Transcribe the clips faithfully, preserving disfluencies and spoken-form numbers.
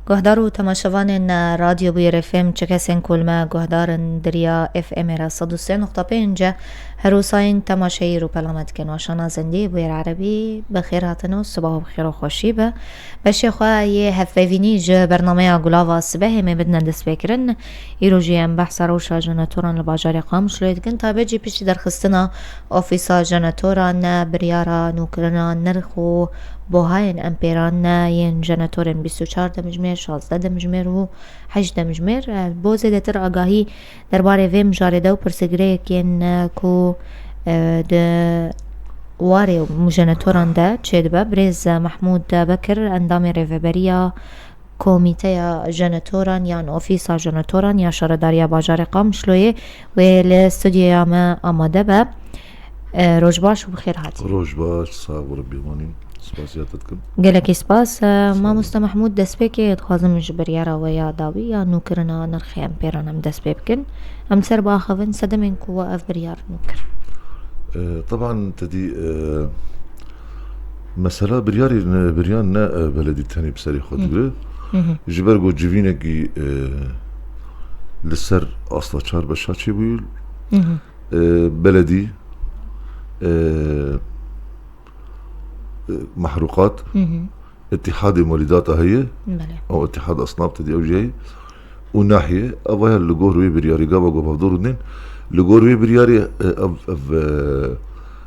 Guhdar û temaşevanên Radyo Bûyer F M, çi kesên ku li me guhdar in di riya F M ê re sed û sê nokta pênc e, her wisa yên temaşeyî rûpela me dikin. Weşana zindî Bûyer Erebî, bi xêr hatin û sibaha bi xêr û xweşî be. Beşê xwe yê hevpeyvînî ji bernameya Gulava Sibehê me bidine destpêkirin. Îro jî em behsa rewşa jeneratoran li bajarê Qamişloyê dikin. Taybet jî piştî derxistina Ofîsa Jeneratoran, biryara nûkirina nirx û buhayên empêran yên jeneratoran bîst û çar demjimêr, şazdeh demjimêr û heşt demjimêr. Bo zêdetir agahî derbarê vê mijarê de û pirsgirêkên ku, e, di warê jeneratoran de çêdibe, birêz Mehmûd Bekir, endamê Rêveberiya Komîteya Jeneratoran yan Ofîsa Jeneratoran ya Şaredariya Bajarê Qamişloyê, wê li studyoya me amade be. E, roj baş û bi xêr hatî. Roj baş, sax û Rebî manîn. Spasiya te dikim. Gelekî spas. E, Sağ ol. Mamoste Mehmûd, destpêkê dixwazim ji biryara we ya dawî ya nûkirina nirxê empêran em dest pê bikin. Em ser biaxivin sedemên ku we ev biryar nû kir. E, teban te dî, e, mesela biryarî ne, biryan ne, e, beledî tenê bi serê xwe Hı. digire. Hı hı. Ji ber ku civînekî, e, li ser asta çar beşa çêbûyî, Hı hı. e, beledî, e, e, mehrûqat, Hı hı. Îtîhadê Molîdata heye, Belê. ew Îtîhad Esnaf te dî ew jî heye, û nahiye, ev aya li gor wê biryarê gava ku hevdor dînin, li gor wê biryarê, e, ev, ev, e,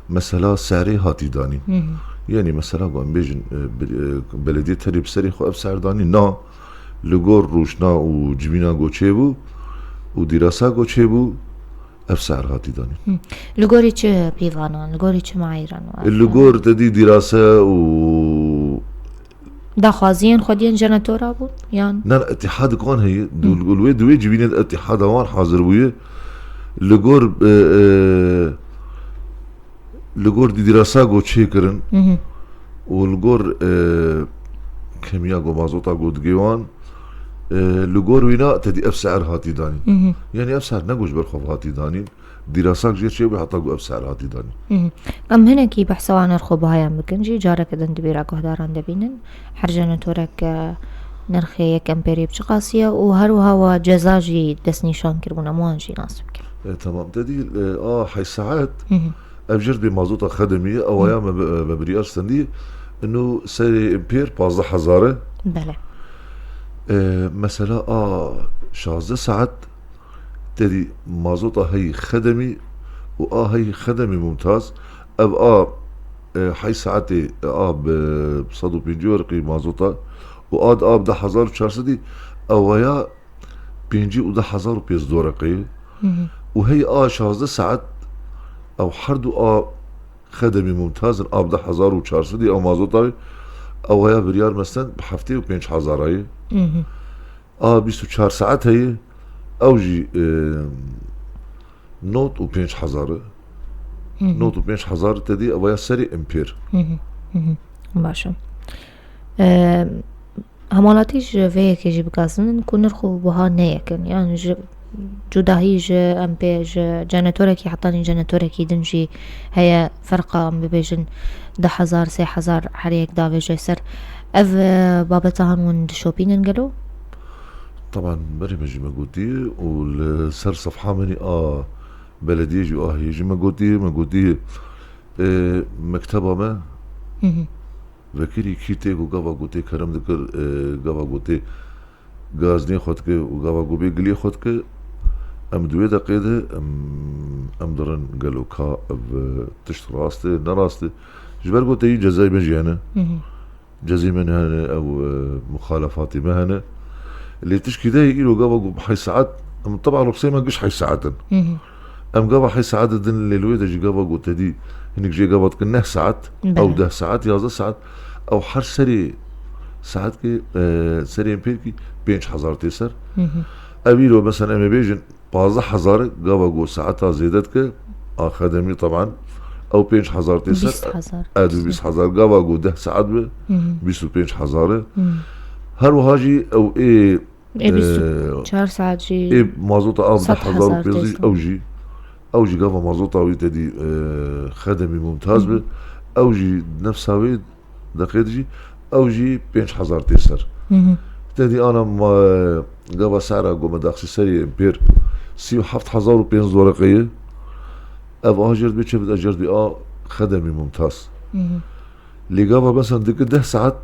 mesela serê hatî danîn. Hı hı. Yanî mesela ku em bêjin, e, bi-, e, belediyê tenê bi serê xwe ev ser danîn, na, li gor rûşna û civîna ku çêbû û dîrasa ku çêbû, ev ser hatî danîn. Hı. Li gorî çi pîvanan, li gorî çi maîran û Li gor te dî dîrase û Daxwaziyên xwediyên jenatora bûn, yan? Na, îtîhadek wan heye. Hı. Li wê, di wê civînê de îtîhada wan hazir bûye. Li gor, e, e, li gor dî dîrasa ku çêkirin Hı hı. û li gor, e, kemiya ku mazota ku digê wan, e, li gor wîna te dî ev ser hatî danîn. Hı hı. Yanî ev ser ne ku ji ber xwe hatî danîn. Dîrasak jê çêbû heta ku ev ser hatî danîn. Hı hı. Em hinekî behsa wan nirx û bihayan bikin jî, careke din di bîra guhdaran de bînin. Her jenatorek, e, nirxê yek empêrê bi çiqasî ye û her wiha we ceza jî destnîşan kiribûn, em wan jî nas bikin. E, tamam. Te dî, e, a heyş saet, Hı hı. ev jir dê mazota xedemî ye, ew Hı. aya me, me biryar stendî, ino serê empêr pazdeh hezar e. Belê. E, mesela a şazdeh saet, Te dî mazota heyî xedemî û a heyî xedemî mumtaz, ev a, e, heyş saetê a bi sed û pêncî werqî mazota û a di a bi deh hezar û çar sedî, ew aya pêncî û deh hezar û pênc werqî. Hı hı. Û heyî a şazdeh saet, ew her du a xedemî mumtaz in, a bi deh hezar û çar sedî a mazota wê, ew aya biryar me stend bi heftê û pênc hezar ye. Hı hı. A bîst û çar saet heye, ew jî, e, nod û pênc hezar e. Hı hı. Nod û pênc hezar te dî, ev ya serê empêr. Hı hı, hı hı. Baş e. E, hemalatî ji vê yekê jî bigazin ku nirx û buha ne yek in. Yan ji cudahî ji empê, ji jenetorekî hetanî jenetorekî din jî heye ferqa, em bibêjin du hezar, sê hezar her yek davêje ser. Ev, e, babeta han hûn dişopînin gelo? Teban berê me jî me gotî û li ser sefha min a belediyê jî a heyê jî me gotî, me gotî, e, mekteba me Hı hı. vekirî kî tê ku gava ku tê kerem dikir, e, gava ku tê gazinê xwe dike û gava ku bê giliyê xwe dike, em di wê deqê de em, em dirin gelo ka ev, e, tişt rast e, ne rast e. Ji ber ku te yî cezayê me jî hene. Hı hı. Cezê me hene, ew, e, muxalefatê me hene. Lê tişkî de îro gava ku heyş saet, em teban ruxsê me giş heyş saet in. Hı hı. Em gava heyş saet din lê li wê de jî gava ku te dî hinek jê gava dikin neh saet, Belê. ew deh saet, yazdeh saet, ew her serê saetkê, e, serê em pêr kî pênc hezar tê ser. Hı hı. Ev îro mesela em ê bêjin, pazdeh hezar gava ku saeta zêde dike, a xedemî teban, ew pênc hezar tê ser, Bîst hezar. Ev bîst hezar gava ku deh saet be, Hı hı. bîst û pênc hezar e. Hı. Her wiha jî ew ê, Ê bîst û çar e, saet jî ê mazota av sed hezar û pênc hezar tê ser. ew jî, ew jî gava mazota wî te dî, e, xedemî mumtaz be, Hı hı. ew jî nefsa wê deqê de jî, ew jî pênc hezar tê ser. Hı hı. Te dî ana ma, gava sehra ku me daxî serê em pêr sî û heft hezar û pênc wereqe ye. Ev a jêr dibê çi bide, jêr dibê a xedemî mumtaz. Lê gava mesela dike deh saet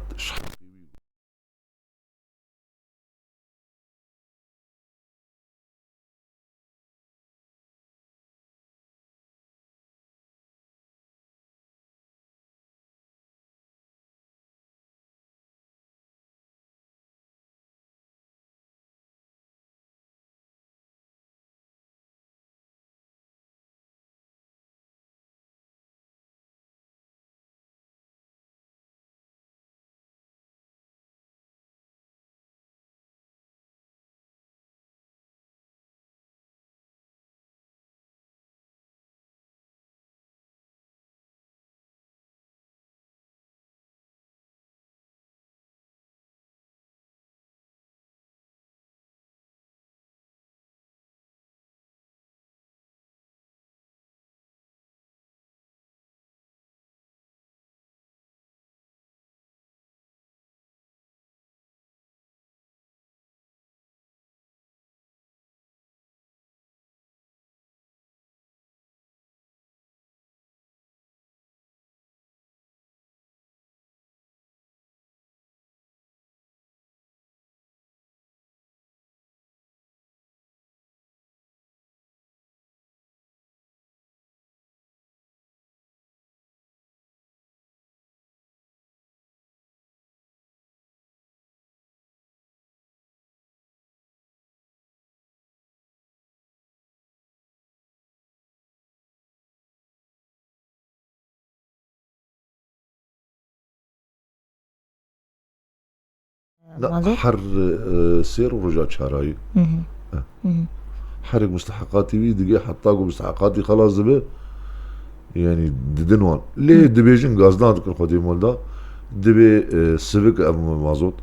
Na, Mazot? Her, e, sêr û roja çarayî. Hı hı. Eh. Hı hı. Herek musteheqatî wî digê heta ku musteheqatî xelas dibe, yanî didin wan. Lê Hı. dibêjin gazdan dikin Xwedê molda, dibê, e, sivik ev mazot.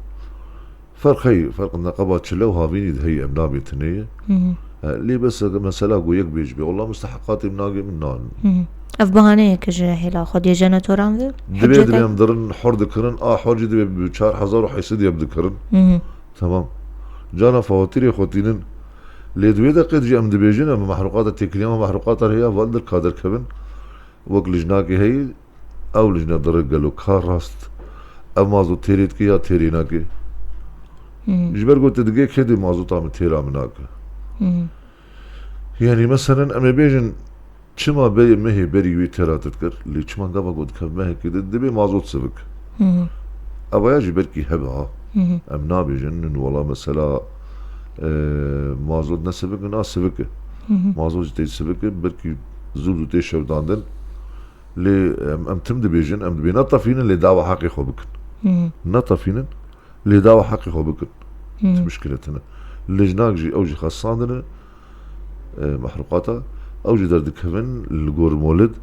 Ferq heye, ferq neqeba çile û havînî de heye, em nabê tinê ye. Hı hı. E, lê bes mesela ku yek bêj bê, wela musteheqatê min nagê min nan. Hı hı. Ev bahaneyek ji hêla xwediyê jenetoran ve Dibê, hiceta? dibê em dirin hor dikirin, a hor jî dibê bi çar hezar û heyt sed ye bidikirin. Hı hı. Temam. Cana fawatîrê xwe tînin. Lê di wê deqê de jî em dibêjin, em mehrûqata têkiliyama mehrûqata heye, val dir ka derkevin. Wek lijnakê heye, ew lijne dire gelo ka rast ev mazot têrê dike ya têrê nake? Hı hı. Ji ber ku te digê kedê mazota min têra min nake. Hı hı. Yanî meselen em ê bêjin çima berê mehê berî wê têra te dikir, lê çima gava ku dikev mehekê de dibê mazot sivik. Hı hı. Ev ya jî belkî hebe ha. Hı hı. Em nabêjin, nin wela mesela, e, mazot ne sivik, na sivik e. Hı hı. Mazot jî tê sivik e, belkî zû zû tê şewitandin. Lê em, em tim dibêjin, em dibê netefînin, lê dawa heqê xwe bikin. Hı hı. Netefînin, lê dawa heqê xwe bikin. Hı hı. Ti muşkile tine. Lijnak jî, ew jî xesandine, e, mehrûqata, ew jî derdikevin li gor molid,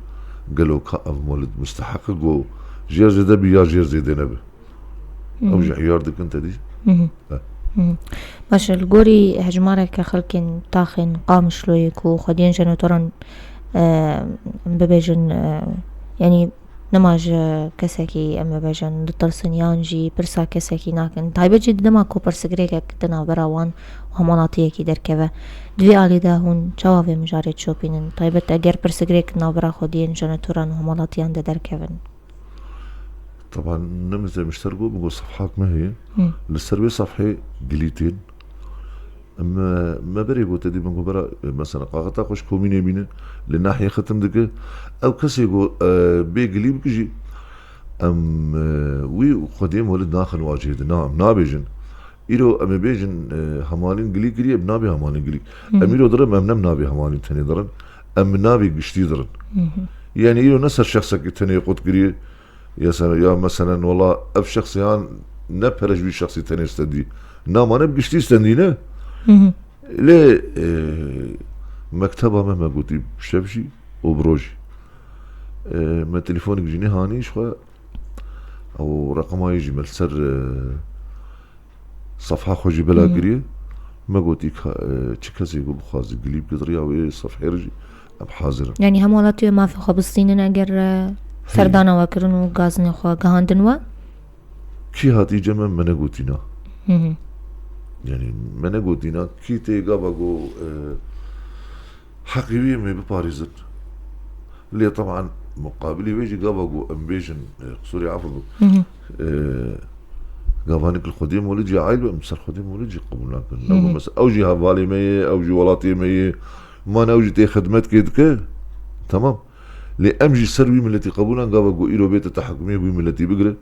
gelo ka ev molid musteheq e ku jêr zêde bi ya jêr zêde nebe. Hı hı. Ew jî hiyar dikin te dî. Hı hı. He. Hı hı. Baş e, li gorî hejmareke xelkên taxên Qamişloyê ku xwediyên jenetoran, e, bibêjin, e, yanî nema ji kesekî, em bibêjin, ditirsin yan jî pirsa kesekî nakin. Taybet jî di dema ku pirsgirêkek di navbera wan û hemalatiyekî derkeve. Di vê alî de hûn çawa vê mijarê dişopînin? Taybet eger pirsgirêk di navbera xwediyên jenetoran û hemalatiyan de derkevin. Teban nimizde mişter got, min got sefhak me heye. Hı. Li ser wê sefhê gilî tên. Me, me berê got, te dî min got, bera, e, mesela, qaxeta xwe ji komînê bîne, li nahiyê xitim dike. Ew kesê got, e, bê gilî bike jî, em, e, wî xwediyê molid naxin wacihê de. Na, em nabêjin. Îro em ê bêjin, e, hemalîn gilî kiriye, em nabê hemalîn gilî. Hı hı. Em îro dirin, em nem nabê hemalîn tenê dirin. Em nabê giştî dirin. Hı hı. Yani îro ne ser şexsekî tenê qut kiriye, ya sen, ya meselen, wela ev şexs yan ne pere ji wî şexsî tenê stendî. Namane bi giştî stendî ne? Hı hı. Lê, e, mekteba me, me gotî bi şev jî û bi roj jî. E, me telefonik jî nêhanî ji xwe. Ew reqema yê jî me li ser, e, sefha xwe jî bela Hı hı. kiriye. Me gotî ka, e, çi kesê ku bixwaze gilî bike di riya wê sefhê re jî em hazir in. Yanî hemwelatiyê mafê xwe bistînin eger, e, Hey. serdana we kirin û gazinê xwe gihandin we? Kî hatî cem em me negotî na. Hı hı. Yanî me negotîna kî tê gava ku, e, heqî wî em ê biparêzin. Lê teban muqabilî wê jî gava ku em bêjin, e, qisûrê efû bik. Hı hı. E, gava nik li Xwediyê Mewlid jî aîl be, em ser Xwediyê Mewlid jî qebûl nakin. Hı hı. Mesela ew jî hevalê me ye, ew jî welatê me ye. Mane ew jî tê xidmetkê dike. Temam. Lê em jî ser wî miletî qebûl nakin, gava ku îro bê tu tehekimê wî miletî bigire,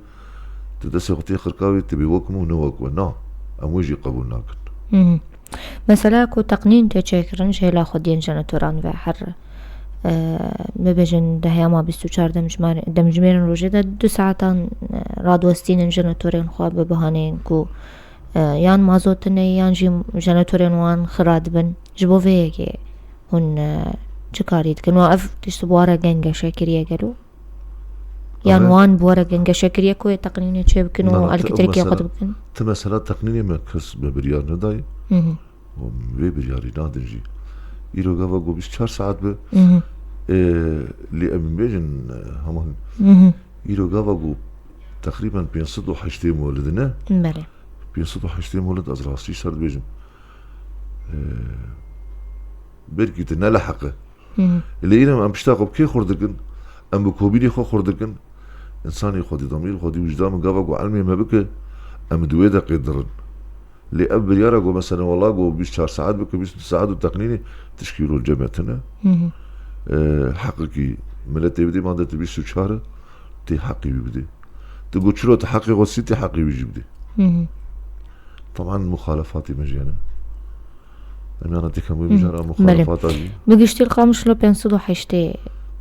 tu destê xwe tê xirka wê, tu bê wek min û ne wek we. Na, em wê jî qebûl nakin. Hı hı. Mesela ku teqnîn tê çêkirin ji hêla xwediyên jenetoran ve her, e, bibêjin di heyama bîst û çar demjimar-, demjimêrên rojê de du saetan, e, radiwestînin jenetorên xwe bi bihaneyên ku, e, yan mazot tune ye yan jî jenetorên wan xira dibin. Ji bo vê yekê hûn, e, çi karî dikin? Û ev tişt bi we re gengeşe kiriye gelo? Yan Ev wan bi we re gengeşe kiriye ku yê teqnînê çê bikin û Na, na, te, elektrîkê xwe mesela, dibikin? Ti mesela teqnînê me kes bi biryar nedayî. Hı hı. Û vê biryarî nadin jî. Îro gava ku bîst çar saet bi. Hı hı. E, lê em bêjin, e, heman. Hı hı. Îro gava ku teqrîben pênc sed û heştê molidine. Belê. Pênc sed û heştê molid ez rastî ser dibêjim. E, belkî tu ne li heq e. Hı hı. Lê îro em pişta xwe bi kê xurt dikin? Em bi komînê xwe xurt dikin. Însanê xwedî demîr, xwedî wijdan min gava ku ilmê me bike, em di wê de qêdirin. Lê ev biryara ku mesela wela ku bîst çar saet bike, bîst saet û teqnînê tişkî rol cem me tune. Hı hı. E, heqekî miletê bidê, mande tu bîst û çar e, tê heqî wî bidê. Tu got çiro tu heqê xwe sî, tê heqê wî jî bidê. Hı hı. Teban muxalefatê me jî hene. Em yana têkam wê Hı. mijara Belê. muxalefata jî. Bi giştî li Qamişlo pênc sed û heştê, e,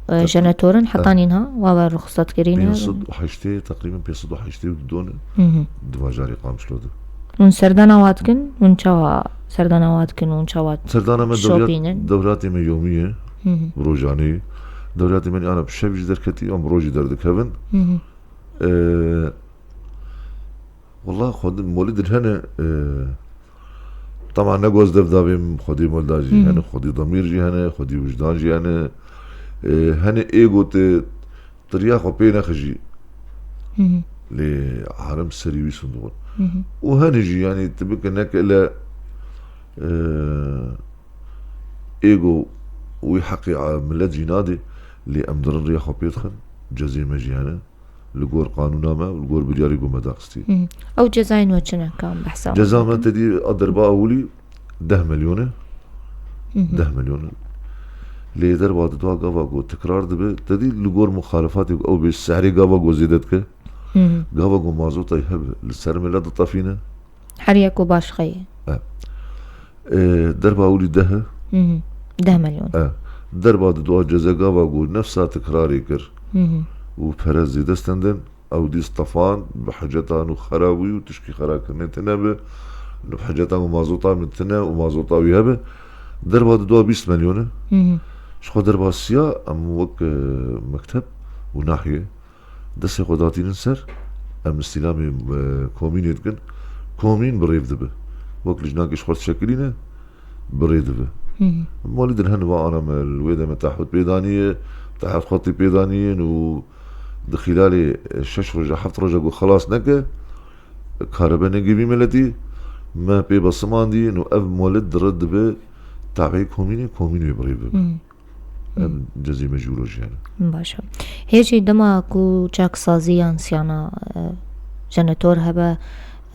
Teqrî-, jenetor in, heta e. nînha wa we ruxsat kirîne. Pênc sed û heştê, teqrîben pênc sed û heştê û du ne Hı hı. di bajarê Qamişlo de. Hûn serdana wa dikin, hûn çawa serdana wa dikin, hûn çawa Serdana me dewriya-, şopînin? dewriatê me yomî ye. Hı hı. Bi rojanê. Dewriatê me yana bi şev jî derketî, em bi roj jî derdikevin. Hı hı. E, Wela xwedî molîd hene, e, teban ne goz dev davêm xwedî molda jî Hı hı. hene, xwedî demîr jî hene, xwedî wijdan jî hene. E, hene ê gote tu riya xwe pê nexijî. Hı hı. Lê alim serî wî sindiqin. Hı hı. Û hene jî, yanî tu bike neke le, e, êgo wî heqê a-, milet jî nadê. Lê em dirin riya xwe pê dixin, cezê me jî hene. Li gor qanûna me û li gor biryarê ku me daxistî. Hı hı. Ew cezayên we çi ne, ka em behsa wan Ceza me bikin? Te dî a derba ewilî deh milyon e. Hı hı. Deh milyon e. Lê derba di dua gava ku tekrar dibe, te dî li gor muxalifatê ku ew bê sehrê gava ku zêde dike, Hı hı. gava ku mazotayê hebe li ser milet ditefîne. Her yek û baş xeyê. E. E, derba ewilî deh e. Hı hı. Deh milyon. E. Derba di dua ceze gava ku nefsa tekrarê kir Hı hı. û pere zêde stendin, ew dî stefan bi hecetan û xera bûyî û tişkî xerakirinê tune bi, bi hecetan û mazota min tune û mazota wî hebe. Derba di dua bîst milyon e. Hı hı. Ji xwe derba siya em wek, e, mekteb û nahiyê destê xwe datînin ser, em îstîlamê, e, komînê dikin. Komîn bi rêv dibe. Wek lijnakê ji xwe dişekilîne, bi rê dibe. Hı hı. Molî din hene va ana me li wê de me tehûd pê daniye, tehûd xwetî pê daniyin û di xîlalê, e, şeş roja, heft roja ku xelas neke, karebe neke vî miletî, me pê besimandiyin û ev molid dire dibe tabeyê komînê, komîn wê bi rê bibe. Hı. Em cezî mecbûr jî hene. Baş e. Hê jî dema ku çaksazî yan siyana, e, jenetor hebe,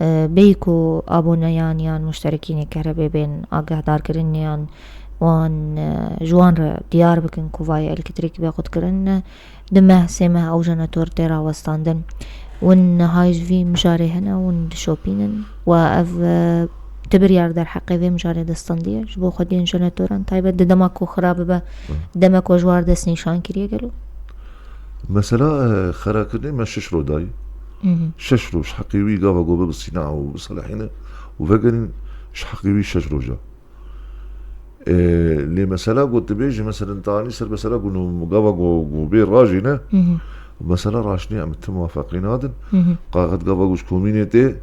e, bêyî ku aboneyan yan muşterekînê kerebê bên agahdarkirin yan wan, e, ji wan re diyar bikin ku vay elektrîk bê qutkirin, e, du meh, sê meh ew jenetor tê rawestandin. Win niha ji vî mijarê hene, win dişopînin. We ev, e, ti biryar derheqê vê mijarê de standiye? Ji bo xwediyên jenetoran taybet di dema ku xira bibe, Hı. demek we ji war destnîşan kiriye gelo? Mesela, e, xerakirinê me şeş roj dayî. Hı hı. Şeş roj heqê wî gava ku bibe sîna û biselehîne û vegerîn ji heqê wî şeş roja. E, lê mesela ku tu bêjî, mesela, tanî ser mesela ku nu gava ku, ku bê rajîne, Hı hı. mesela raştî em ti muwafeqî nadin. Hı hı. Qaxet gava ku ji komînê tê,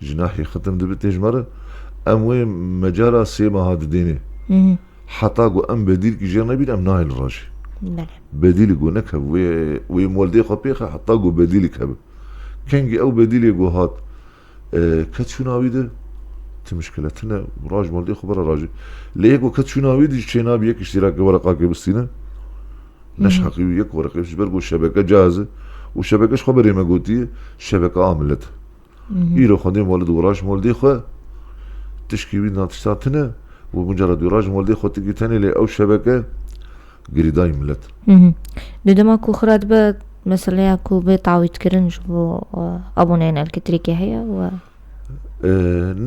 ji nahî xitim dibe tê ji me re, em wê mecala sê meha didêne. Hı hı. Heta ku em bedîlkî jê nebîn, em nahêl rajî. Belê. Bedîlî ku neke wê, wê moldê xwe pêxe heta ku bedîlî keve. Kengî ew bedîlê ku hat, e, ket çûna wî de, Ti mişkile tine û raj maldê xwe bera rajê. Lê yek weket çûna wê dî çênabî yek îştîrakê wereqakê bistîne. Neş heqî wî yek wereqê ji ber ku şebeke caiz e û şebeke ji xwe berê me gotiye şebeke a millet. Îro xwedê molid û raj moldê xwe tişkî wî na tişta tine û mucared wî raj moldê xwe tikî tenê lê ew şebeke girîdayî millet. Di dema ku xira dibe meseleya ku bê tawîtkirin ji bo, e, aboneyên elektrîkê heye we? E,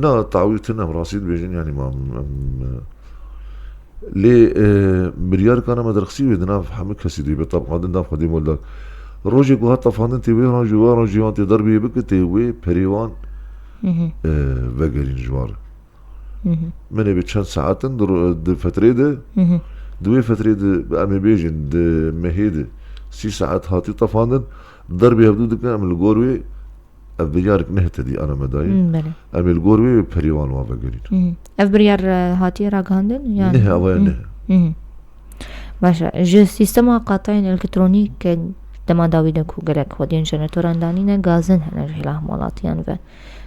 na, tawîtin em rastî dibêjin, yanî ma em, em, e, lê, e, biryarkana me derxisî wê di nav hemû kesî de be tebqandin nav xwedî molda. Rojê ku hat tefandin tê wê ran ji wê ran jî wan tê derbiyê bike tê wê perê wan, e, vegerîn ji wan re. Min ê bi çend saetin di ro-, di fetrê de, di wê fetrê de, em ê bêjin, di mehê de sî saet hatî tefandin, derbê hevdû dikin, em li gor wê, ev biryarek nehete dî ana me dayî. Hmm, belê. Em ê li gor wê perîwan wan vegerîn. Ev biryar, e, hatiye ragihandin? Yan Neh, ava ya neh. Baş e. Ji sîstema qatayên elektronîk, e, dema dawî de ku gelek xwediyên jeneratoran danîne, gazin hene ji hêla hemwelatiyan ve.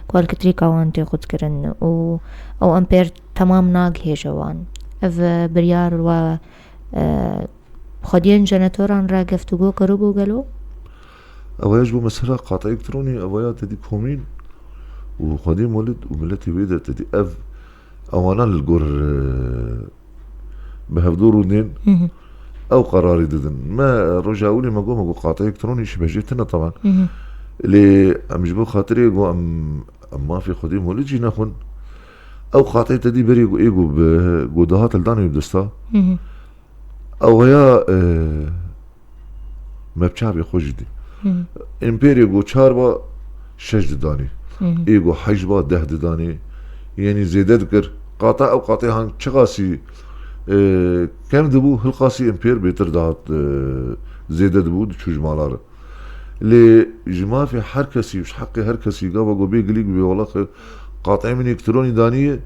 Ku elektrîka wan tê xurtkirin û ew empêr temam nagihêje wan. Ev, e, biryar we, e, xwediyên jeneratoran re geftûgo kiribû gelo? Ew ya ji bo mesela qata elektronî, ew ya tedî komîn û xwedî molid û miletê wê de tedî ev ewana li gor, e, bi hevdû rûnên ew qerarî didin. Me roja ewilê me got, me got qata elektronî ji bejê tine teban. Lê em ji bo xatirê got em, em mafê xwedî molid jî nexwin. Ew qatê tedî berê got, ê got bi, got dihat li danê desta. Ew heya, e, me bi çavê xwe jî dî. Empêrê got çar ba, şeş didanê. Ê got heyş ba, deh didanê. Yanî zêde dikir. Qata ew qatê han çiqasî, e, kem dibû, hilqasî empêr bêtir dihat, e, zêde dibû, diçû ji mala re. Lê ji mafê her kesî û ji heqê her kesî gava ku bê gilîk bibê, wela qatê min elektronî daniye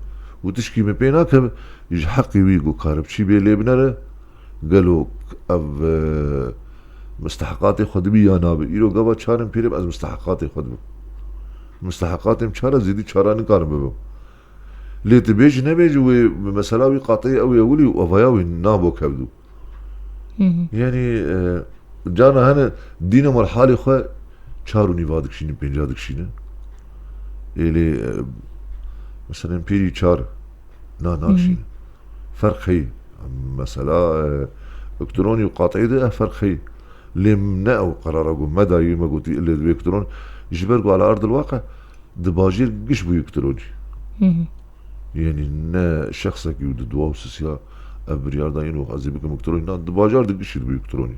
û tişkî min pê nakeve, ji heqê wî ku karibçî bê lê binere, gelo ev, e, misteheqatê xwe dibî ya nabe? Îro gava çar empêrê ez misteheqatê xwe dibim. Misteheqatê min çar e, zêdî çara nikarim bibim. Lê tu bêjî nebêjî wê mesela wî qateyê ew ê ewilî û evaya wî nabo kevdû. Yanî, e, cana hene dîne merhalê xwe çar û nîva dikişînin, pênca dikişînin. Ê lê, e, mesela pêrî çar na nakişînin. Ferq heye. Mesela, e, elektronî û qateyê de ev ferq heye. Lê ne ew qerara ku me dayî, me gotî ilê divê elektron, ji ber ku ala erdil waqe di bajêr giş bû elektronî. Yanî ne şexsekî û di dua û sisiya ev biryar da yên û ez ê bikim elektronî, na, di bajar de gişî dibû elektronî.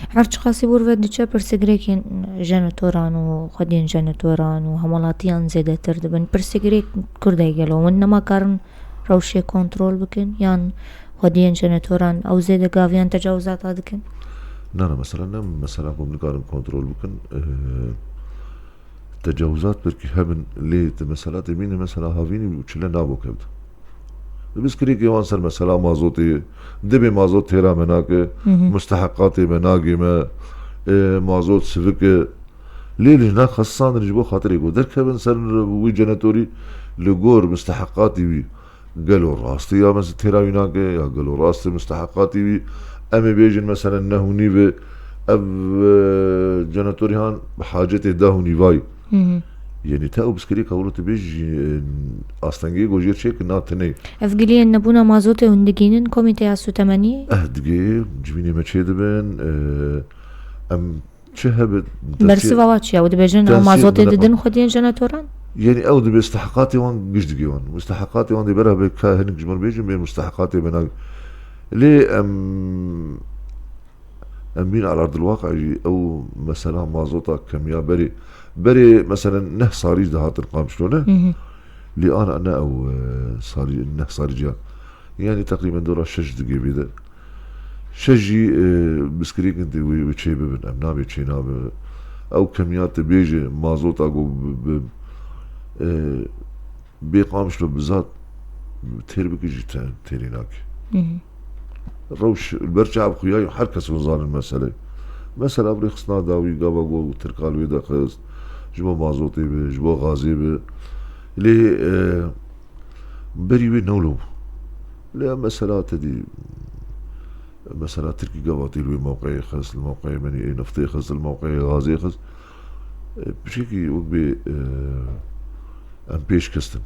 Her çiqasî wir ve diçe pirsgirêkên jeneratoran û xwediyên jeneratoran û hemalatiyan zêdetir dibin. Pirsgirêk kur de gelo win nema karin rewşê kontrol bikin yan xwediyên jeneratoran ew zêde gaviyan tecawizata dikin? Na, na, mesela ne mesela ku nikarin kontrol bikin. Ee, tecawizat belkî hebin, lê tu mesela tê bîne mesela havînî û çile nabo kevt. Di pirsgirêkê wan ser mesela mazotê ye. Dibê mazot têra me nake, musteheqatê me nagê me, e, mazot sivik e. Lê li nav xesisandin ji bo xatirê ku derkevin ser wî jenetorî li gor musteheqatî wî. Gelo rastî ya mesela têra wî nake ya gelo rastî misteheqatî wî? Em ê bêjin mesela neh û nîv e, ev, e, jenetorî han bi hacetê deh û nîvayî. Yanî te ew pirsgirêka wilo tu bêjî, e, astengê ku jêr çêkin na tinê. Ev giliyên nebûna mazotê hûn digînin komîteya sûtemeniyê? Eh, digê civînê me çê dibin, e, em Çi hebe? Bersiva wa çi ye? Ew dibêjin ew mazotê didin xwediyên jeneratoran? Yanî ew dibê misteheqatê wan giş digê wan. Misteheqatê wan dê bera be ka hinek ji min bêjin bê misteheqatê me nagê. Lê em, em bîn ala dilwaqa jî ew mesela mazota kemiya berê. Berê mesela neh sarî dihatin Qamişlo ne? Lê ana ne ew, e, sarî, neh sarî ciya. Yanî teqrîben dora şeş digê bê de. Şeş jî, e, pirsgirêkin tê wê, wê çê bibin, em nabê çê nabe. Ew kemiya tu bêje, mazota ku bi, bi, e, bê Qamişlo bizat têr bike jî te, têrî nake. Rewş, li ber çav xuya, her kes hûn zanin meselê. Mesela bi rêxistina dawî gava ku Tirka li wê de xist, ji bo mazotê be, ji bo gazê be. Lê, e, Berî wê newlo bû. Lê em mesela te dî, mesela Tirkî gava tê li wê mewqeyê xist, li mewqeyê menî ê niftê xist, li mewqeyê gazê xist. E, pişekî wek bê, e, em pêş kestin.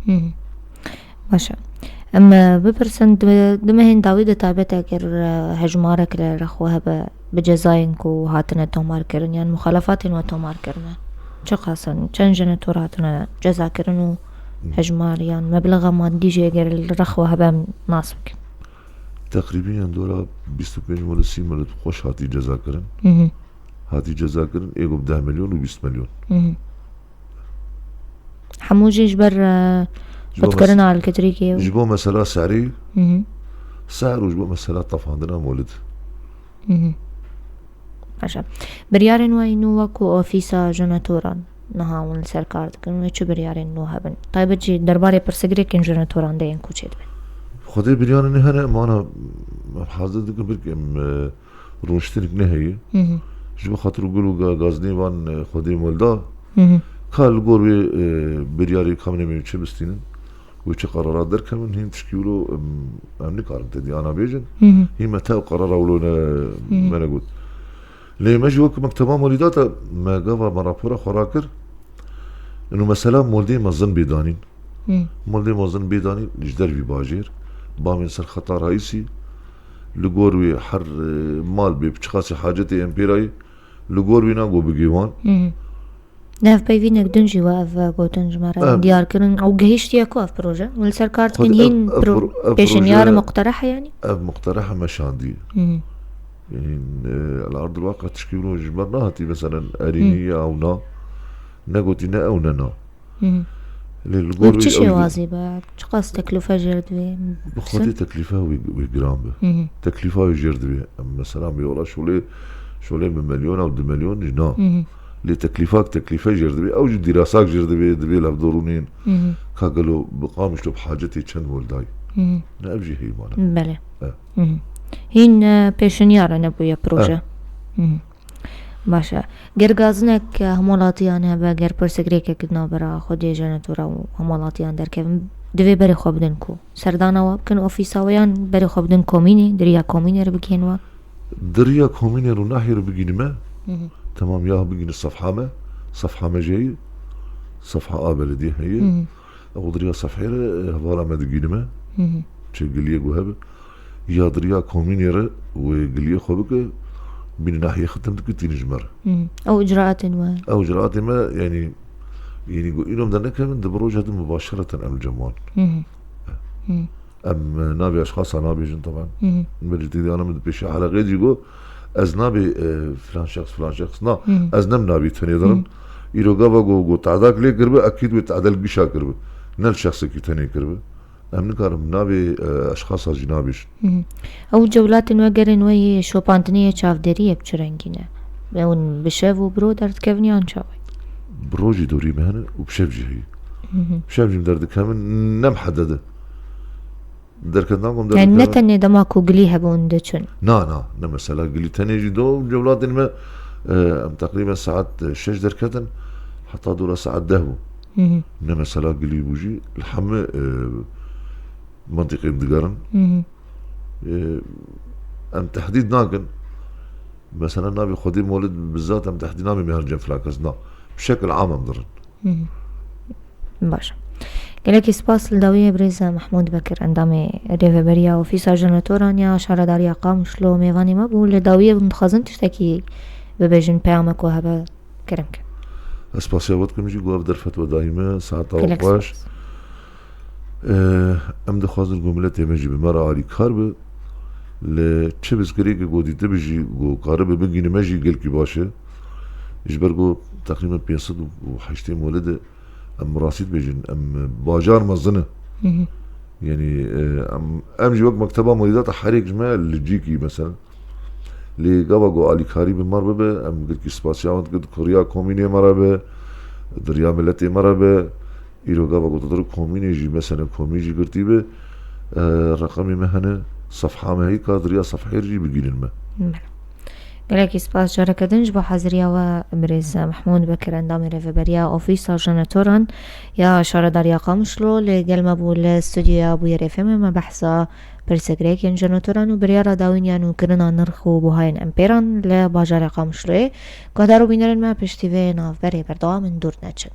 Hı hı. Baş e. Em, e, bipirsin, di, di mehên dawî de taybet eger, e, hejmarek li rexwe hebe bi cezayên ku hatine tomarkirin yan muxalefatên we tomarkirine, çiqas in, çend jenetor hatine cezakirin û Hı. hejmar yan meblexa madî jî eger li rexwe hebe em nas bikin? Teqrîbî yan dora bîst û pênc milyon, sî milyon xweş hatî cezakirin. Hı hı. Hatî cezakirin, ê ku bi deh milyon û bîst milyon. Hı hı. Hemû jî ji ber, e, Ji bo mes-, pitkirina Alketrîkê û ji bo mesela serî, Hı hı. ser û ji bo mesela tefandina Molid. Hı hı. Baş e. Biryarên we nû wekû ofîsa jenetoran niha hûn li ser kar dikin, wê çi biryarên nû hebin? Taybet jî derbarê pirsgirêkên jenetoran de yên ku çêdibin. Xwedê biryarên hene, em ana, em hazir dikin, belkî em, e, rûniştinek neheye. Hı hı. Ji bo xatir gul û ga-, gazinê van, e, Xwedê mol da. Hı hı. Ka li gor wê, e, biryarê kamnê me çi bistînin, wê çi qerara derkevin, hîn tişkî wilo, em, em nikarin te dî ana bêjin. Hı hı. Hîn me tev qerara wilo ne, Hı hı. me negot. Lê me jî wek mekteba molî da te me gava me rapora xwe rakir. Ino mesela moldê mezin bê danîn. Hı. Moldê mezin bê danîn ji dervî bajêr. Bamên ser xeta rayîsî. Li gor wê her, e, mal bê bi çiqasî hacetê em pê rayî. Li gor wî nago bigê wan. Hı hı. Di hevpeyvînek din jî we ev gotin ji me re Em. diyar kirin. Ew gihiştiye ku ev proje? Hûn li ser kar dikin Xwedî ev, hîn ev pro-, pro-, ev pêşinyar proje, muqtereh e yanî? Ev muqtereh me şandiye. Hı hı. Yanî, e, li erdil waqe tişkî wilo ji me re nehatî, meselen, erînî Hı. ya ew na. Negotî ne ew ne na. Hı hı. Lê li gor Wê bi çi wî ew jî şêwazî be? Çiqas teklîfe jêr divê? Bi xwedê teklîfe wê, wê giran be. Hı hı. Teklîfa wê jêr divê. Em mesela bê wela şolê, şolê bi milyon ew du milyon jî na. Hı hı. Lê teklîfak teklîfe jêr divê. Ew jî dîrasak jêr divê, divê levdorûnên. Hı hı. Ka gelo bi Qamişlo bi hacetê çend mol dayî. Hı hı. Ne ev jî heymane. Belê. E. Hı hı. Hîn, e, pêşinyar e nebûye proje. E. Hı hı. Baş e. Ger gazinek, e, hemwelatiyan hebe, ger pirsgirêkek di navbera Xwedê jenetora û hemwelatiyan derkevin, divê berê xwe bidin ku? Serdana we bikin ofîsa we yan berê xwe bidin komînê, di riya komînê re bigihên we? Di riya komînê û nahiyê re bigihînime. Hı hı. Temam ya bigihîne sefha me. Sefha me jî heye. Sefha a belediyê heye. Hı hı. Ew di riya sefhê re, e, hevala me digihînime. Hı hı. Çi giliyê ku hebe. Ya di riya komînê re wê giliyê xwe bike, bînî nahiyê xitim dike tînî ji me re. Hı hı. Ew icraatên we? Ew icraatê me, yanî, yanî ku îro em dernekevin, di bi roja din mubaşereten em li cem wan. Hı hı. Hı. Em, e, navê eşxasa nabêjin, teban. Hı hı. Belê tê de ana min di pêşiya heleqê jî got, ez nabê, e, filan şexs, filan şexs, na, Hı hı. ez nem nabî tenê dirim. Hı hı. Îro gava got, got te'dak lê kiribe, ekîd wê te'del gişa kiribe. Ne li şexsekî tenê kiribe. Em nikarin navê, e, eşxasa jî nabêjin. Hı hı. Ew cewlatên we, gerên we yê şopandinê yê çavdêriyê bi çi rengî ne? Ew bi şev û bi ro derdikevin yan çawa? Bi ro jî dorî me hene û bi şev jî heye. Hı hı. Bi şev jî em derdikevin, ne mihedede. Derketina ku em Yani ne derdikevin tenê dema ku gilî hebûn diçin? Na, na, ne mesela gilî tenê jî do cewlatên me, e, em teqrîben saet, e, şeş derketin, heta dora saet deh bû. Hı hı. Ne mesela gilî bû jî, li hemî, e, mentiqê em digerin. Hı hı. E, em tehdîd nakin. Mesela navê Xwedê Molid bizat em tehdîd nakin me her cem filan kes, na. Bi şekil am em dirin. Hı hı. Baş. Gelekî spas li dawiyê birêz Mehmûd Bekir, endamê Rêveberiya Ofîsa Jenetoran ya Şaredariya Qamişlo mêvanê me bû. Li dawiyê hûn dixwazin tiştekî bibêjin, peyamek we hebe, kerem ke. Ez spasiya we dikim jî ku ev derfet we dayî me, saeta we Gelek xweş. Spas. Em dixwazin ku miletê me jî bi me re alîkar be. Li çi bizgirêkê ku dîtibe jî ku karibe bigihîne me jî gelkî baş e. Ji ber ku teqrîben pênc sed û heştê molide em rastî dibêjin, em bajar mezin e. Hı hı. Yanî, e, em, em jî wek mekteba molîdata herêk ji me li cîkî mesela. Lê gava ku alîkarî bi me re bibe, em gelkî spasiya wan dikin, di kuriya komînê me re be, di riya miletê me re be. Îro gava ku tu dir komînê jî, mesela komîn jî girtî be, e, reqemê me hene, sefha me heye, ka di riya sefhê re jî bigihînin me. Belê. Gelekî spas careke din ji bo haziriya we, birêz Mehmûd Bekir, endamê rêveberiya Ofîsa Janatoran ya Şaredariya Qamişlo, li gel me bû li studyoya Bûyerê F M. Me behsa pirsgirêkên janatoran û biryara dawîn ya nûkirina nirx û buhayên empêran li bajarê Qamişloyê. Guhdar û bînerên me, piştî vê navberê berdewam in, dûr neçin.